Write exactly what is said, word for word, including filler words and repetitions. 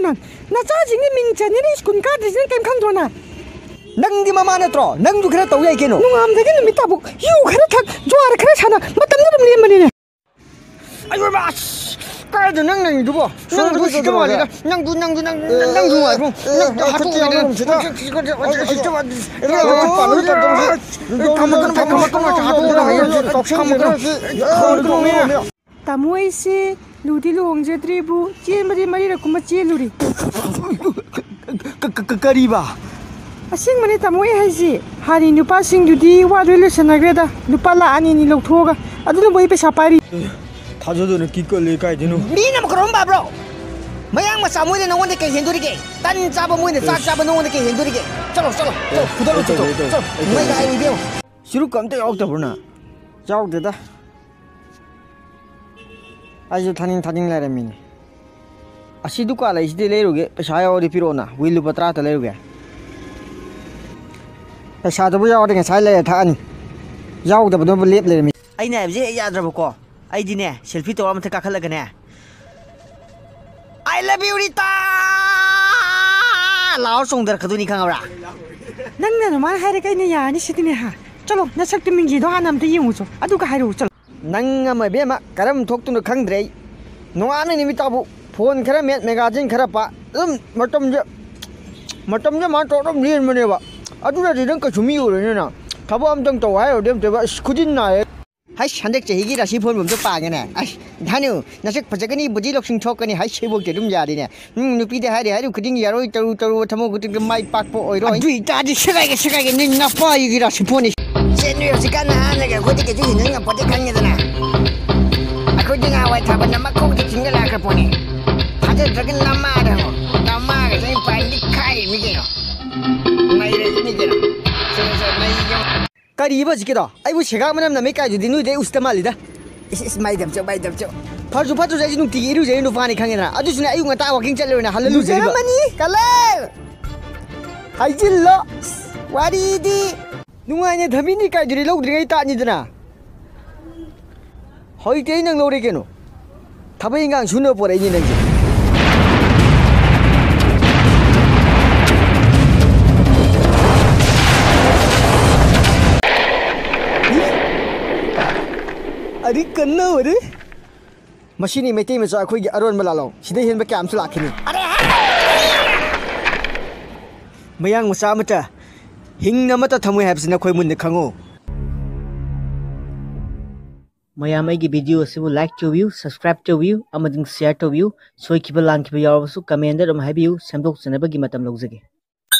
ꯅꯪ ꯅꯆꯥꯁꯤꯡꯒꯤ ꯃꯤꯡ ꯆꯟꯅꯤꯅ ꯁ꯭ꯀꯨꯜ ꯀꯥꯗ꯭ꯔꯤꯁꯤꯅ ꯀꯩꯝ ꯈꯪꯗ꯭ꯔꯣ ꯅꯪ? ꯅꯪꯗꯤ ꯃꯃꯥ ꯅꯠꯇ꯭ꯔꯣ? ꯅꯪꯁꯨ ꯈꯔ ꯇꯧ ꯌꯥꯏ ꯀꯩꯅꯣ꯫ ꯅꯣꯡꯉꯥꯟꯕꯗꯒꯤ ꯅꯨꯃꯤꯠ ꯇꯥꯕꯨꯛ ꯌꯨ ꯈꯔ ꯊꯛ, ꯖꯨꯋꯥꯔ ꯈꯔ ꯁꯥꯟꯅ, ꯃꯇꯝꯗ ꯑꯗꯨꯝ ꯂꯦꯟꯕꯅꯤꯅꯦ꯫ ꯑꯌꯣ ꯃꯥ, ꯑꯁ, ꯀꯥꯏꯗ ꯅꯪ ꯅꯪꯗꯨꯕꯣ? ꯅꯪꯗꯨꯕꯨ ꯁꯤꯠꯇ ꯃꯥꯜꯂꯤꯗ꯫ ꯅꯪꯗꯨ, ꯅꯪꯗꯨ, ꯅꯪ, ꯅꯪ, ꯅꯪ ꯅꯨꯡꯉꯥꯏꯕ꯭ꯔꯣ? ꯅꯪ ꯍꯥꯠꯇꯣꯛꯑꯒꯦ ꯅꯪ꯫ ꯊꯝꯃꯛꯀꯅꯨ, ꯊꯝꯃꯛꯀꯅꯨ, ꯊꯝꯃꯛꯀꯅꯨ, ꯍꯥꯠꯇꯣꯛꯑꯒꯦ ꯅꯪ꯫ ꯊꯝꯃꯛꯀꯅꯨ꯫ ꯇꯥꯃꯣ ꯑꯩꯁꯦ ꯂꯨꯗꯤ ꯂꯨꯍꯣꯡꯖꯗ꯭ꯔꯤꯕꯨ ꯆꯦꯟꯕꯗꯤ ꯃꯔꯤꯔꯛ ꯀꯨꯝꯕ ꯆꯦꯜꯂꯨꯔꯦ꯫ ꯀ-, ꯀ-, ꯀ-, ꯀꯔꯤꯕ? ꯑꯁꯦꯡꯕꯅꯦ ꯇꯥꯃꯣ ꯑꯩ ꯍꯥꯏꯁꯤ꯫ ꯍꯥꯟꯅꯒꯤ ꯅꯨꯄꯥꯁꯤꯡꯗꯨꯗꯤ ꯋꯥ ꯂꯣꯏ ꯂꯣꯏꯁꯟꯅꯈ꯭ꯔꯦꯗ꯫ ꯂꯨꯄꯥ ꯂꯥꯈ ꯑꯅꯤ ꯑꯅꯤ ꯂꯧꯊꯣꯛꯑꯒ꯫ ꯑꯗꯨꯅꯕꯨ ꯑꯩ ꯄꯩꯁꯥ ꯄꯥꯏꯔꯤ꯫ ꯊꯥꯖꯗꯅ ꯀꯤ ꯀꯜꯂꯦ ꯀꯥꯏꯗꯩꯅꯣ? ꯃꯤꯅ ꯃꯈꯣꯟ ꯑꯃ ꯄꯥꯕ꯭ꯔꯣ? ꯃꯌꯥꯡ ꯃꯆꯥ ꯃꯣꯏꯅ ꯅꯉꯣꯟꯗ ꯀꯩ ꯍꯦꯟꯗꯣꯔꯤꯒꯦ? ꯇꯟ ꯆꯥꯕ ꯃꯣꯏꯅ ꯆꯥꯛ ꯆꯥꯕ ꯅꯉꯣꯟꯗ ꯀꯩ ꯍꯦꯟꯗꯣꯔꯤꯒꯦ? ꯆꯠꯂꯣ, ꯆꯠꯂꯣ, ꯆꯠꯂꯣ, ꯐꯨꯗꯠꯂꯣ, ꯆꯠꯂꯣ, ꯆꯠꯂꯣ꯫ ꯃꯩꯗ ꯍꯥꯏꯔꯨ ꯏꯕꯦꯝꯃ꯫ ꯆꯨꯔꯨꯞꯀ ꯑꯝꯇ ꯌꯥꯎꯔꯛꯇꯕ꯭ꯔꯣ ꯅꯪ? ꯌꯥꯎꯗꯦꯗ꯫ ꯑꯩꯁꯨ ꯊꯥꯅꯤꯡ ꯊꯥꯅꯤꯡ ꯂꯩꯔꯝꯃꯤꯅꯦ꯫ ꯑꯁꯤ ꯗꯨꯀꯥꯟ ꯂꯩꯁꯤꯗꯤ ꯂꯩꯔꯨꯒꯦ, ꯄꯩꯁꯥ ꯌꯥꯎꯔꯗꯤ ꯄꯤꯔꯛꯑꯣꯅ, ꯋꯤꯜ ꯂꯨꯄꯥ ꯇꯔꯥꯇ ꯂꯩꯔꯨꯒꯦ꯫ ꯄꯩꯁꯥꯗꯨꯕꯨ ꯌꯥꯎꯔꯗꯤ ꯉꯁꯥꯏ ꯂꯩꯔ ꯊꯛꯑꯅꯤ, ꯌꯥꯎꯗꯕꯗꯨꯕꯨ ꯂꯦꯞ ꯂꯩꯔꯝꯃꯤ꯫ ꯑꯩꯅ ꯍꯥꯏꯕꯁꯦ ꯍꯦꯛ ꯌꯥꯗ꯭ꯔꯕꯀꯣ, ꯑꯩꯗꯤꯅꯦ ꯁꯦꯜꯐꯤ ꯇꯧꯔ ꯃꯊꯛ ꯀꯥꯈꯠꯂꯒꯅꯦ, "I love you, Rita!" ꯂꯥꯎꯔ ꯆꯣꯡꯊꯔꯛꯀꯗꯣꯏꯅꯤ, ꯈꯪꯉꯕ꯭ꯔꯥ? ꯅꯪꯅ ꯑꯗꯨꯃꯥꯏꯅ ꯍꯥꯏꯔꯒ ꯑꯩꯅ ꯌꯥꯔꯅꯤ ꯁꯤꯗꯤꯅꯦ ꯍꯥ? ꯆꯠꯂꯣ, ꯅꯁꯛꯇꯨ ꯃꯤꯡꯖꯦꯜꯗꯣ ꯍꯥꯟꯅ ꯑꯝꯇ ꯌꯦꯡꯉꯨꯆꯣ, ꯑꯗꯨꯒ ꯍꯥꯏꯔꯛꯎ, ꯆꯠꯂꯣ꯫ ꯅꯪ ꯑꯃ ꯏꯕꯦꯝꯃ, ꯀꯔꯝ ꯊꯣꯛꯇꯣꯏꯅꯣ ꯈꯪꯗ꯭ꯔꯦ ꯑꯩ꯫ ꯅꯣꯡꯉꯥꯟꯕ ꯅꯨꯃꯤꯠ ꯇꯥꯕꯨ ꯐꯣꯟ ꯈꯔ ꯃꯦꯠ, ꯃꯦꯒꯥꯖꯤꯟ ꯈꯔ ꯄꯥ, ꯑꯗꯨꯝ ꯃꯇꯝꯁꯦ, ꯃꯇꯝꯁꯦ ꯃꯥꯅ ꯇꯧꯔ ꯑꯗꯨꯝ ꯂꯦꯟꯕꯅꯦꯕ꯫ ꯑꯗꯨꯅꯗꯤ ꯅꯪ ꯀꯩꯁꯨ ꯃꯤ ꯑꯣꯏꯔꯣꯏꯅꯦ ꯅꯪ꯫ ꯊꯕꯛ ꯑꯝꯇꯪ ꯇꯧ ꯍꯥꯏꯔꯨꯔꯗꯤ ꯑꯝꯇꯣꯏꯕ, ꯑꯁ, ꯈꯨꯖꯤꯟ ꯅꯥꯏꯌꯦ꯫ ꯍꯩꯁ, ꯍꯟꯗꯛ ꯆꯍꯤꯒꯤ ꯔꯥꯁꯤ ꯐꯣꯟꯕ ꯑꯝꯇ ꯄꯥꯒꯦꯅꯦ꯫ ꯑꯁ, ꯙꯅꯨ, ꯅꯁꯛ ꯐꯖꯒꯅꯤ, ꯕꯨꯗꯤ ꯂꯧꯁꯤꯡ ꯊꯣꯛꯀꯅꯤ, ꯍꯩꯁ, ꯁꯤꯕꯣꯛꯇꯤ ꯑꯗꯨꯝ ꯌꯥꯔꯤꯅꯦ꯫ ꯎꯝ, ꯅꯨꯄꯤꯗ ꯍꯥꯏꯔꯦ ꯍꯥꯏꯔꯨ ꯈꯨꯗꯤꯡꯒꯤ ꯌꯥꯔꯣꯏ, ꯇꯧꯔꯨ ꯇꯧꯔꯨ, ꯊꯃꯣꯏ ꯈꯨꯗꯤꯡꯗ ꯃꯥꯏ ꯄꯥꯛꯄ ꯑꯣꯏꯔꯣꯏ꯫ ꯑꯗꯨ ꯑꯣꯏꯇꯥꯔꯗꯤ ꯁꯦꯒꯥꯏꯒꯦ, ꯁꯦꯒꯥꯏꯒꯦ, ꯅꯪ ꯅꯄꯥꯒꯤ ꯔꯥꯁꯤ ꯐꯣꯟꯅꯤ꯫ ꯆꯦꯟꯕꯤ ꯍꯧꯖꯤꯛꯀꯥꯟ ꯅꯍꯥꯟꯅꯒ ꯑꯩꯈꯣꯏꯗꯤ ꯀꯩꯁꯨ ꯍꯦꯟꯖꯤꯟ ꯉꯝꯄꯣꯠꯇꯦ ꯈꯪꯉꯦꯗꯅ꯫ ꯑꯩꯈꯣꯏꯗꯤ ꯉꯍꯥꯟꯋꯥꯏ ꯊꯥꯕꯜꯗ ꯃꯀꯣꯛꯇ ꯆꯤꯡꯒ ꯂꯥꯛꯈ꯭ꯔ ꯄꯣꯠꯅꯤ꯫ ꯊꯥꯖꯗ꯭ꯔꯒ ꯅꯃꯥꯗ ꯍꯪꯉꯣ꯫ ꯅꯃꯥꯒꯁꯦ ꯑꯩ ꯄꯥꯏꯔꯗꯤ ꯈꯥꯏꯔꯤꯃꯤ ꯀꯩꯅꯣ꯫ ꯅꯩꯔꯛꯏꯅꯤ ꯀꯩꯅꯣ꯫ ꯁꯦ, ꯁꯦ, ꯅꯩꯒꯦ꯫ ꯀꯔꯤꯕ ꯍꯧꯖꯤꯛꯀꯤꯗꯣ? ꯑꯩꯕꯨ ꯁꯦꯒꯥꯛ ꯃꯅꯝ ꯅꯝꯃꯤ ꯀꯥꯏꯗꯨꯗꯤ ꯅꯣꯏꯗꯤ ꯑꯩ ꯎꯁꯤꯠꯇ ꯃꯥꯜꯂꯤꯗ꯫ ꯏꯁ, ꯏꯁ, ꯃꯥꯏ ꯗꯞꯆꯧ, ꯃꯥꯏ ꯗꯞꯆꯧ꯫ ꯐꯔꯁꯨ ꯐꯠꯇ꯭ꯔꯁꯨ ꯑꯩꯁꯦ ꯅꯨꯡꯇꯤꯒꯤ ꯏꯔꯨꯖꯩ ꯅꯨꯄꯥꯅꯤ ꯈꯪꯉꯦꯗꯅ꯫ ꯑꯗꯨꯁꯨꯅꯦ ꯑꯌꯨꯛ ꯉꯟꯇꯥ ꯋꯥꯀꯤꯡ ꯆꯠꯂꯦꯅ ꯍꯜꯂ ꯂꯨꯖꯔꯤꯕ꯫ ꯂꯨꯖꯔꯝꯃꯅꯤ, ꯀꯜꯂꯦ꯫ ꯍꯥꯏꯖꯤꯜꯂꯣ꯫ ꯋꯥꯔꯤꯗꯤ꯫ ꯅꯨꯡꯉꯥꯏꯅ ꯊꯝꯕꯤꯅꯤ ꯀꯥꯏꯗꯨꯗꯤ ꯂꯧꯗ꯭ꯔꯤꯉꯩ ꯇꯥꯠꯅꯤꯗꯅ꯫ ꯍꯧꯖꯤꯛꯇꯤ ꯑꯩ ꯅꯪ ꯂꯧꯔꯦ ꯀꯩꯅꯣ꯫ ꯊꯕꯛ ꯏꯟꯈꯥꯡ ꯁꯨꯅꯕ ꯄꯣꯔꯛꯏꯅꯤ ꯅꯪꯁꯦ꯫ ꯅꯧꯔꯤ꯫ ꯃꯁꯤꯅꯤ ꯃꯩꯇꯩ ꯃꯆꯥ ꯑꯩꯈꯣꯏꯒꯤ ꯑꯔꯣꯟꯕ ꯂꯥꯂꯣꯡ꯫ ꯁꯤꯗꯩ ꯍꯦꯟꯕ ꯀꯌꯥ ꯑꯃꯁꯨ ꯂꯥꯛꯈꯤꯅꯤ꯫ ꯃꯌꯥꯡ ꯃꯆꯥ ꯑꯃꯠꯇ ꯍꯤꯡꯅ ꯑꯃꯠꯇ ꯊꯝꯃꯣꯏ ꯍꯥꯏꯕꯁꯤ ꯅꯈꯣꯏ ꯃꯨꯟꯅ ꯈꯪꯉꯨ꯫ ꯃꯌꯥꯝ ꯑꯩꯒꯤ ꯚꯤꯗꯤꯑꯣ ꯑꯁꯤꯕꯨ ꯂꯥꯏꯛ ꯇꯧꯕꯤꯌꯨ, ꯁꯕꯁꯀ꯭ꯔꯥꯏꯕ ꯇꯧꯕꯤꯌꯨ ꯑꯃꯗꯤ ꯁꯤꯌꯥꯔ ꯇꯧꯕꯤꯌꯨ꯫ ꯁꯣꯏꯈꯤꯕ ꯂꯥꯟꯈꯤꯕ ꯌꯥꯎꯔꯕꯁꯨ ꯀꯃꯦꯟꯗ ꯑꯗꯨꯝ ꯍꯥꯏꯕꯤꯌꯨ, ꯁꯦꯝꯗꯣꯛꯆꯅꯕꯒꯤ ꯃꯇꯝ ꯂꯧꯖꯒꯦ꯫